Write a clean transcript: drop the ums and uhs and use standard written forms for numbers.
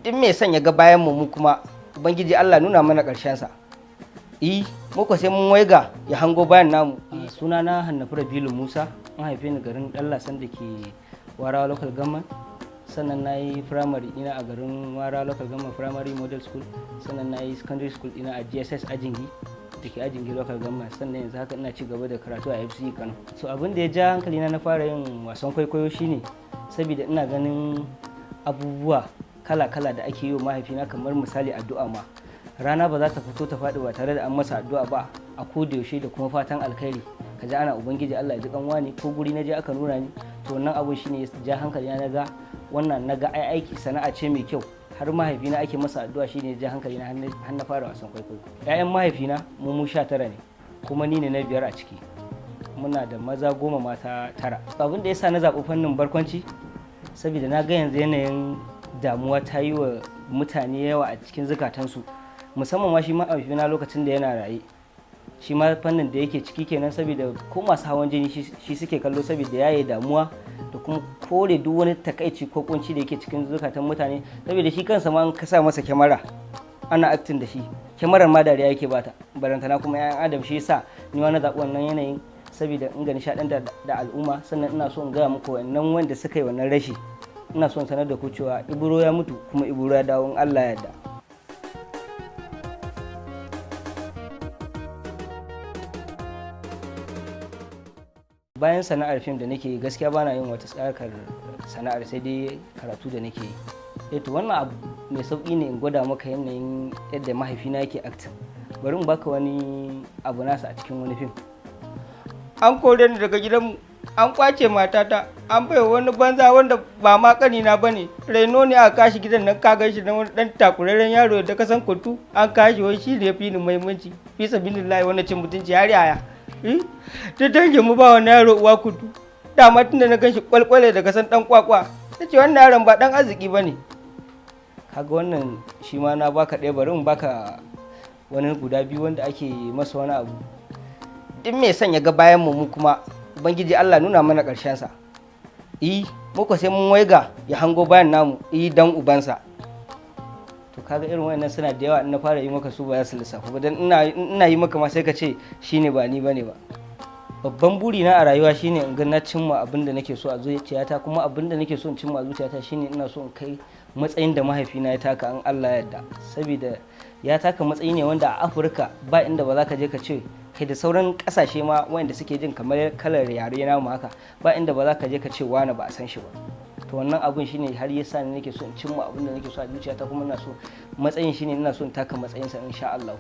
Duk mai son ya ga bayan mu, mu kuma Ubangiji Allah nuna mana ƙarshen sa. Eh, muka sai mun waiga ya hango bayan namu. Sunana Hannafi Rabilu Musa, an haife ni garin Dallasan da ke Warawa Local Government. Sannan na yi primary ina a garin Warawa Local Government Primary Model School. Sannan na yi secondary school ina a GSS Ajingi da ke Ajingi Local Government. Sannan yanzu haka ina ci gaba da karatu a FCE Kano. So abin da ya ja hankali na fara yin wasan kwaikwayo shine saboda ina ganin abubuwa kala-kala da ake yi wa mahaifina, kamar misali addu'a ma. Rana ba za ta fito ta faɗi ba tare da an masa addu'a ba a koda yaushe, da kuma fatan alkhairi. Ka ji ana "Ubangiji Allah ya ji kanwa ne", ko guri na je aka nuna ni. To wannan abun shine ya ja hankali na ga wannan, na ga ai aiki sana'a ce mai kyau, har mahaifina ake masa addu'a, shine ya ja hankali na har na fara wasan kwaikwayo. Ƴaƴan mahaifina mu mu 19 ne, kuma ni ne na biyar a ciki. Muna da maza 10, mata tara. Abin da yasa na zaɓi fannin barkwanci, saboda na ga yanzu yanayin damuwa ta yi wa mutane yawa a cikin zukatansu, musamman ma shi mahaifina lokacin da yana raye, shi ma fannin da yake ciki kenan, saboda ko masu hawan jini shi suke kallo, saboda yaye damuwa da kuma kore duk wani takaici ko kunci da yake cikin zukatan mutane. Saboda shi kansa ma in ka sa masa kyamara ana acting da shi, kyamarar ma dariya yake bata, barantana kuma 'ya'yan adam. Shi yasa ni ma na zaɓi wannan yanayin, saboda in ga nishaɗantar da al'umma. Sannan ina so in gaya muku, wannan wanda suka yi wannan rashi, ina son sanar da ku cewa Ibro ya mutu kuma Ibro ya dawo, in Allah ya yarda. Bayan sana'ar fim da nake yi, gaskiya bana yin wata tsakar sana'ar sai dai karatu da nake yi. Eh, to wannan abu mai sauki ne in gwada maka yanayin yadda mahaifina yake acting. Bari in baka wani abu nasa a cikin wani fim. An kore ni daga gidanmu, an kwace matata, an bai wani banza wanda ba ma kanina ba ne, raino ne aka kashi gidan nan. Ka gan shi na wani dan takurarren yaro da ka san kutu, an kashi, wai shi ne ya fi ni muhimmanci. Fi sabilillahi, wannan cin mutunci har yaya? Ta dangin mu ba wani yaro uwa kutu. Dama tunda na gan shi kwalkwale da kasan dan kwakwa, ta ce wannan yaron ba dan arziki ba ne. Kaga wannan shi ma na baka ɗaya, bari in baka wani guda biyu wanda ake masa wani abu. Duk mai son ya ga bayan mu, mu kuma Ubangiji Allah nuna mana ƙarshen sa. Eh, muka sai mun waiga ya hango bayan namu, eh, dan ubansa. To kaga irin wayannan suna da yawa, in na fara yi maka su ba za su lissafu ba, dan ina yi maka ma sai ka ce shine ba ni bane ba. Babban buri na a rayuwa shine in ga na cimma abin da nake so a zuciyata, kuma abin da nake so in cimma a zuciyata shine ina so in kai matsayin da mahaifina ya taka, in Allah ya yarda, saboda ya taka matsayi ne wanda a Afirka ba inda ba za ka je ka ce kai, da sauran kasashe ma wanda suke jin kamar kalar yare namu haka, ba inda ba za ka je ka ce wani ba a san shi ba. To wannan abun shine har yasa ni nake so in cimma abin da nake so a zuciyata, kuma ina so matsayin shine ina so in taka matsayinsa, insha Allah.